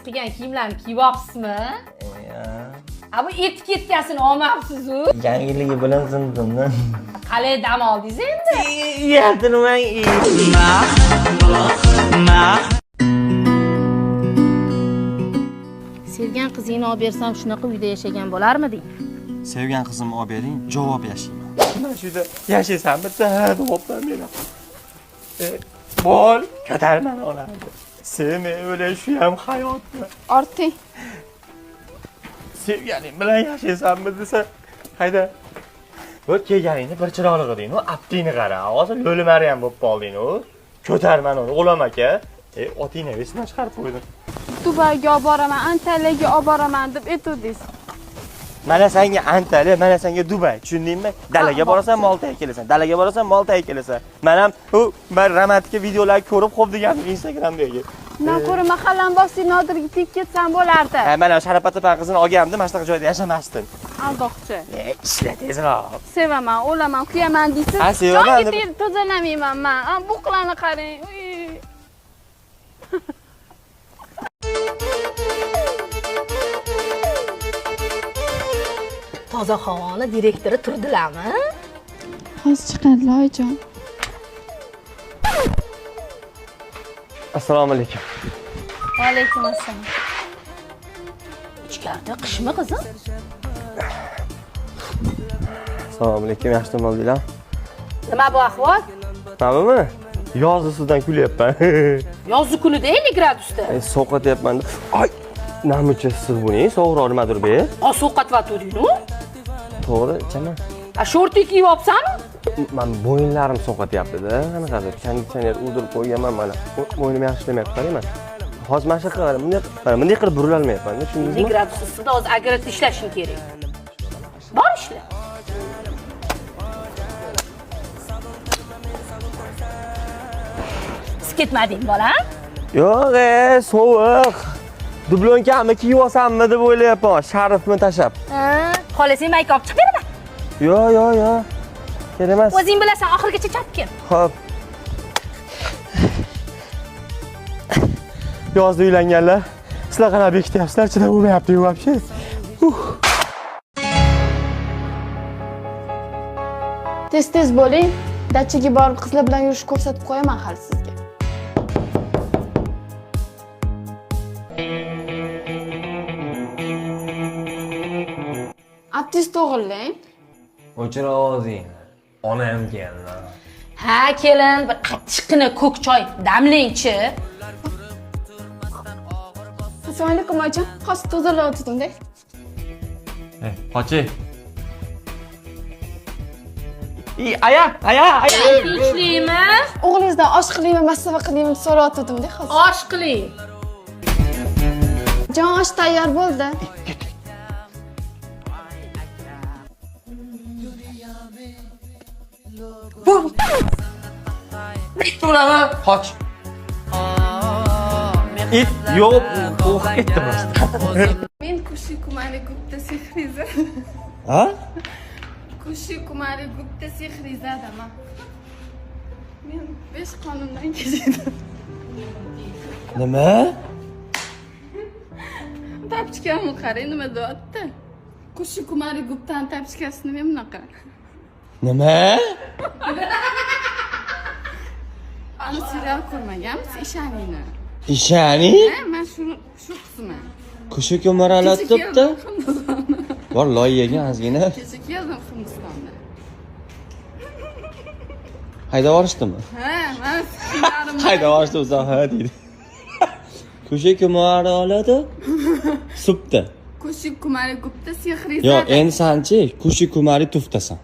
qilgan kiyimlarni kiyib olibsizmi? A bu etiketkasini olmabsiz-u. Yangiligi bilan sindim. Qalay dam oldingiz endi? Uyaltirmang. Sevgan qizingni olib bersam shunaqa uyda yashagan bo'larmiding? Sevgan qizimni olib bering, javob yashayman. Mana shu yerda yashaysan bitta deyapman meni. Bol, ko'tarmani onamni. Sevmay o'lay shu ham hayotmi? Orting. Sevganing bilan yashaysanmi desa, hayda. Bir kelganingda bir chiroyli eding, u aptingni qara. Hozir lo'li Maryam bo'lib qolding u. Ko'tarmani uni, G'ulom aka. Otingni esdan chiqarib qo'ydim. Dubayga olib boraman, Antaliyaga olib boraman deb aytuvdingiz. Mana senga Antaliya, mana senga Dubay, tushundingmi? Dalaga borasan, Maltaga kelasan. Dalaga borasan, Maltaga kelasan. Men ham u bir romantik videolar ko'rib xo'p degandim Instagramdagi. Undan ko'ra mahallam bosib Nodirga tegib ketsam bo'lardi. Ha, mana Sharafat opa qizini olganimda mana shunaqa joyda jashamasdim. Aldoqchi. Ishla tezroq. Sevaman, o'laman, kuyaman deysiz. Ha, sevaman Jonga tegib tozalamayman man. A, buqlarni qarang. Uy. Toza havoni direktori turdilarmi? Hozir chiqadilar, oyijon. Assalomu alaykum. Va alaykum assalom. Ichkarida qishmi qizim? Assalomu alaykum, yaxshi dam oldinglar? Nima bu ahvol? Nimami? Yoz ustidan kulyapman. Yozgi kunida 50 gradusda. Sovqatyapman. Ay, namuncha issiq buning, sovuqroq nimadir be? A, sovqatyotding-ku? To'g'ri, ichaman. A, shorti kiyib olibsanmi? Men bo'yinlarim sovqatyapti-da, qanaqadir konditsioner urdirib qo'yganman mana. Bo'ynim yaxshi ishlamayapti, qarayman. Hozir mana shunaqa qilib, bunday qilib, mana bunday qilib burilolmayapman-da, tushundingizmi? 50 gradus issiqda hozir agratda ishlashing kerak. Bor ishla. Siz ketmading, bolam? Yo'q, sovuq. Dublonkami kiyib olsammi deb o'ylayapman, sharifni tashlab. Ha, xohlasang mayka olib chiqib beraman. Yo'q, yo'q, yo'q. Kerak emas. O'zing bilasan, oxirigacha chopgin. Xo'p. Yozda uylanganlar, sizlar qanaqa bekityapsizlar, chidab bo'lmayapti-yu вообще. Tez-tez bo'ling. Dachaga borib qizlar bilan yurish ko'rsatib qo'yaman hali sizga. Abdis to'g'irlang. O'chir ovozingni. Onam keldi. Ha, kelin, bir achchiqqina ko'k choy damlangchi. Assalomu alaykum oyijon. Hozir tozalayotgandim-da. Qochi. Aya, aya, aya. Tinchlikmi? O'g'lingizdan osh qilingmi, masava qilingmi deb so'rayotgandim-da hozir. Osh qiling. Jon, osh tayyor bo'ldi. Bitta uraman, qoch. It yo'q, qo'rqib ketdi просто. Men Kushi Kumari Gupta Sehriza. Ha? Kushi Kumari Gupta Sehrizadaman. Men 5 qonundan kechdim. Nima? Tapchkamni qarang, nima deyapti? Kushi Kumari Guptani tapchkasi nima bunaqa? Nima? Ani serial ko'rmaganmiz, Ishanini. Ishani? Ha, men shu qizman. Kushi Kumari Kecha tupti. keldim Hindistondan. Bor loy yegan ozgina. Kecha keldim Hindistondan. Haydab yuborishdimi? Ha, men singlarim. Haydab yuborishdi o'zi, ha deydi. Kushi Kumari oladi. Supta. Kushi Kumari Gupta Sehrizada. Yo'q, endi sanchi Kushi Kumari tuftasan.